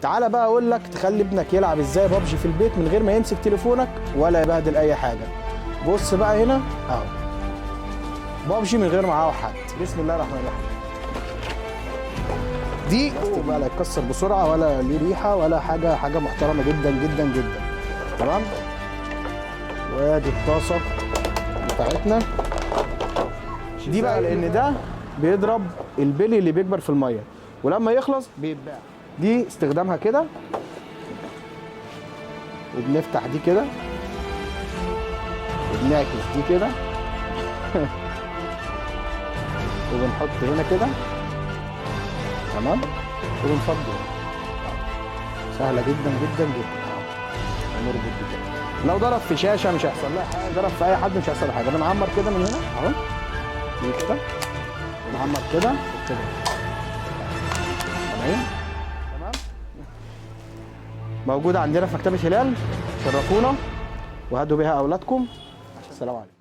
تعالى بقى اقول لك تخلي ابنك يلعب ازاي بابجي في البيت من غير ما يمسك تليفونك ولا يبهدل اي حاجة. بص بقى هنا اهو، بابجي من غير معاه حد. بسم الله الرحمن الرحيم. دي بقى لا يتكسر بسرعة ولا ليه ريحه ولا حاجة، حاجة محترمه جدا جدا جدا. تمام. وادي الطاسه بتاعتنا دي بقى، لان ده بيضرب البلي اللي بيكبر في المية، ولما يخلص بيتباع. دي استخدامها كده، وبنفتح دي كده، وبنعكس دي كده، وبنحط هنا كده. تمام. وبنفضي هنا. سهلة جدا جدا جدا. ونربط دي كده. لو ضرب في شاشة مش هيحصل لها حاجة، ضرب في اي حد مش هيحصل لها حاجة. بنعمر كده من هنا اهو، دي كده، ونعمر كده وكده. تمام تمام. موجودة عندنا في مكتبه هلال. شرفونا وهدوا بيها اولادكم. السلام عليكم.